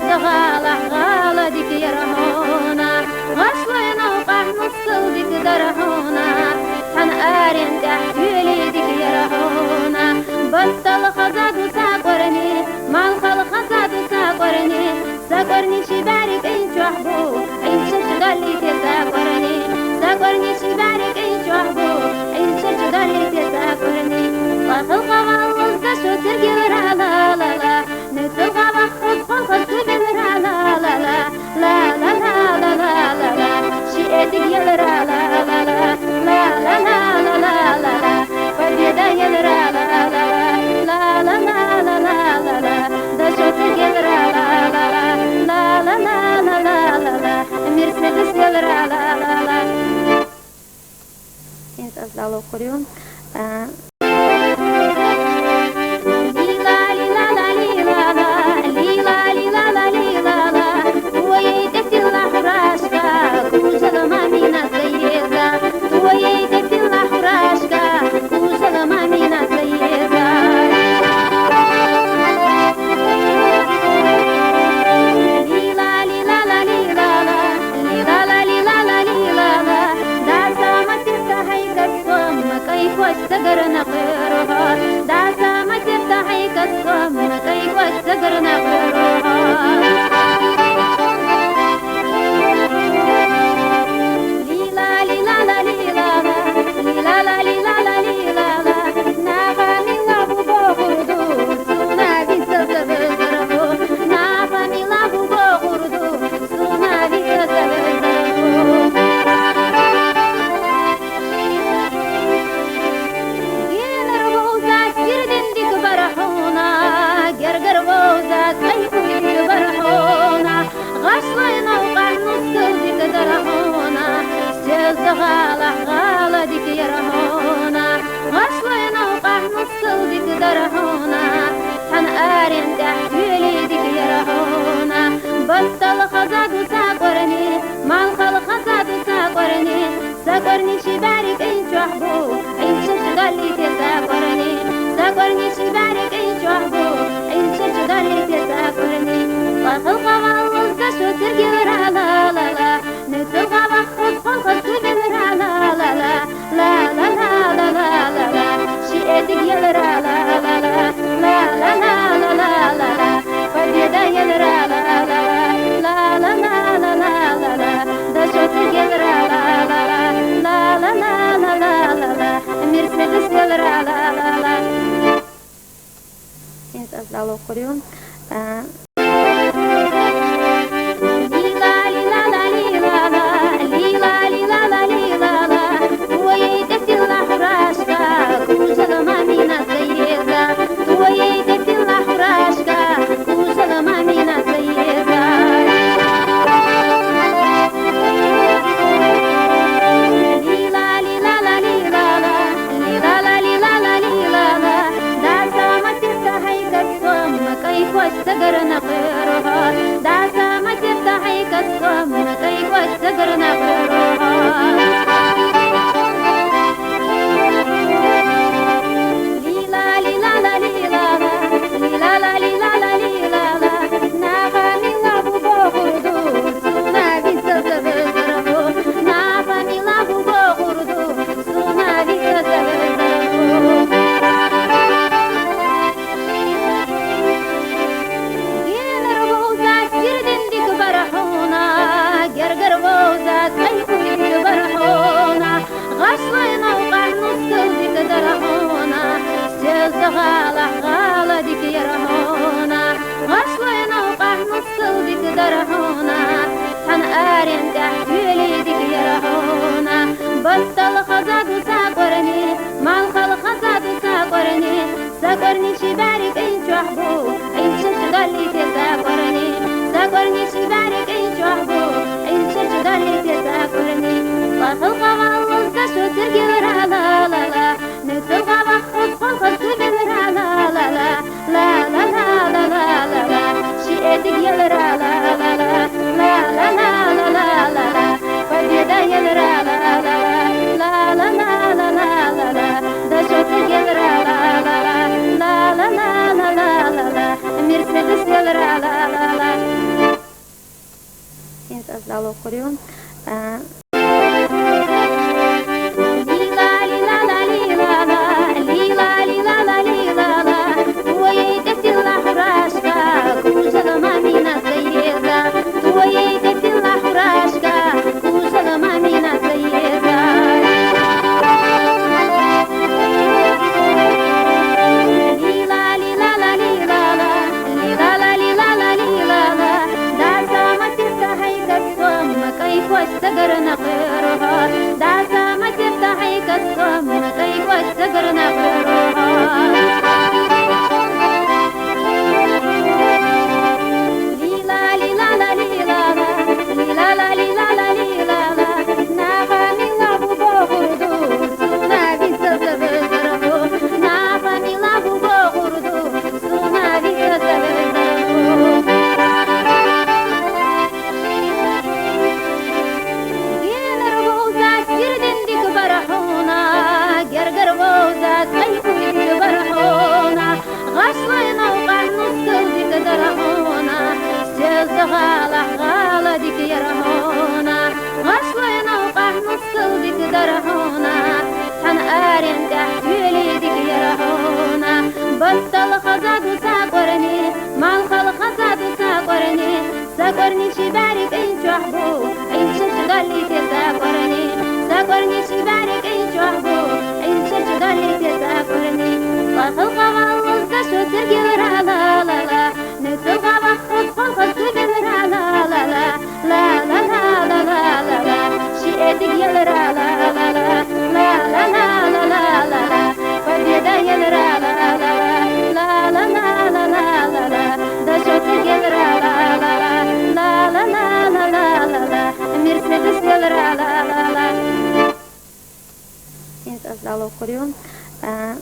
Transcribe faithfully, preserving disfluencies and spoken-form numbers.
Зугаалахь гӀала дика яр хьуна, гӀашлой новкъахь нускал дика дар хьуна, цхьана арен тӀехь тоьлий дика яр хьуна. Баттал хаза ду сан кӀорни, малхал хаза ду сан кӀорни, сан кӀорни ши бӀаьрг Ӏин чохь бу, Ӏин шачу даллий те сан кӀорни, сан кӀорни ши бӀаьрг Ӏин чохь бу, Ӏин шачу даллий те сан кӀорни. Лахал хаваллаз дашо тергелра ла ла ла. Нуьцал гӀа ваххаз, хьолхаз куьбелра ла ла ла, ла ла ла ла ла ла ла, ши этиг елра ла ла ла, ла ла ла ла ла ла ла, победа елра ла ла ла, ла ла ла ла ла ла ла, дашо тергелра ла ла ла, ла ла ла ла ла ла ла, Мерседес елра ла ла ла. Ин цӀаздало кхур ю. А. Лила, лила, ла, лила, ла, лила, лила, ла, лила, ла. Твоей тетила хурашка, кужала мамина заезда. Твоей тетила хурашка, кужала мамина заезда. Лила, лила, ла, лила, ла. Лила ла, лила ла, лила ла, даса ма тирта хьайкас ком, кӀай квас сагарна кхуьруха. Даса ма тирта хьайкас ком, кӀай квас сагарна кхуьруха. Лила, лила ла, лила ла, лила ла, лила ла, лила ла, наха мила бу бохурду, суна виса забезарху, наха мила бу бохурду, Генар вовза сирдин дика бар хьуна, гергар вовза кӀай куй дика бар хьуна, гӀашлой новкъахь нускал дика дар хьуна, соьлза гӀалахь гӀала дика яр хьуна, гӀашлой новкъахь нускал дика дар хьуна, цхьана арен тӀехь тоьлий дика яр хьуна. Баттал хаза ду сан кӀорни, малхал хаза ду сан кӀорни, сан кӀорни ши бӀаьрг Ӏин чохь бу, Ӏин шачу даллий те сан кӀорни, сан кӀорни ши бӀаьрг Ӏин чохь бу, Ӏин шачу даллий те сан кӀорни. Лахал хаваллаз дашо тергелра ла ла ла, нуьцал гӀа ваххаз, хьолхаз куьбелра ла ла ла. Ла ла ла ла ла ла ла, ши этиг елра ла ла ла, ла ла ла ла ла ла ла, победа елра ла ла ла, ла ла ла ла ла ла ла, дашо тергелра ла ла ла, ла ла ла ла ла ла ла, Мерседес елра ла ла ла. Ин цӀаздало кхур ю. А. Лила, лила ла, лила ла, лила, лила ла, лила ла, твоей тетила хурашка, кужала мамина заезда, твоей тетила хурашка, кужала мамина заезда. Лила, лила ла, лила ла, лила ла, лила ла, лила ла, даса ма тирта хьайкас ком, кӀай квас сагарна кхуьруха. Даса ма тирта хьайкас ком, кӀай квас сагарна кхуьруха. Лила, лила ла, лила ла, лила ла, лила ла, лила ла, наха мила бу бохурду, суна виса забезарху, наха мила бу бохурду, суна виса забезарху. Генар вовза сирдин дика бар хьуна, гергар вовза кӀай куй дика бар хьуна, гӀашлой новкъахь нускал дика дар хьуна, соьлза гӀалахь гӀала дика яр хьуна, гӀашлой новкъахь нускал дика дар хьуна, цхьана арен тӀехь тоьлий дика яр хьуна. Баттал хаза ду сан кӀорни, малхал хаза ду сан кӀорни, сан кӀорни ши бӀаьрг Ӏин чохь бу, Ӏин шачу даллий те сан кӀорни, сан кӀорни ши бӀаьрг Ӏин чохь бу, Ӏин шачу даллий те сан кӀорни. Лахал хаваллаз дашо тергелра ла ла ла, нуьцал гӀа ваххаз, хьолхаз куьбелра ла ла ла, ла ла ла ла ла ла ла, ши этиг елра ла ла ла, ла ла ла ла ла ла ла, победа елра ла ла ла, ла ла ла Алло, Курю. А, Лила, лила, ла, лила, ла, лила, лила, ла, лила, ла. Твоей тетила хурашка, кужала мамина заеза. Твоей тетила хурашка, кужала мамина заеза. Лила, лила, ла, лила, ла, лила, ла, лила, ла, лила, ла. Да сама тетка хайка сом, кай квас сагарна кырга. Да сама тетка хайка сом, кай квас сагарна кырга. Лила, лила, ла, лила, ла, лила, ла, лила, ла, лила, ла. Наха мила бу бохурду, суна виса сабезаргу. Наха мила бу бохурду, суна виса сабезаргу. Генер болза сирдендик барахуна, гергер болза сайкуйдик барахуна. Гъашлай навкъа нускалдик дарахуна, сез гъала гъаладик ярахуна. Гъашлай навкъа нускалдик дарахуна, цан арен тӀехь туьледик ярахуна. Баттал хазаду сакъурни, малхал хазаду сакъурни. Сакъурни шибарик ин чохь бу, ин чохь галите сакъурни. Сакъурни шибарик ин чохь бу, ин чохь галите сакъурни. Ва халкъа валлалда шу тергел ра ла ла ла. Нуцуга ваххуд халкъа субел ра ла ла ла. Ла ла ла ла ла ла ла. Ши этик ел ра ла ла ла. Ла ла ла ла ла ла ла. Победа ел ра ла ла ла. Ла ла ла ла ла ла ла. Да шо тергел ра ла ла ла. Ла ла ла ла ла ла ла. Мерседес ел ра ла ла ла. Син создало курю. А,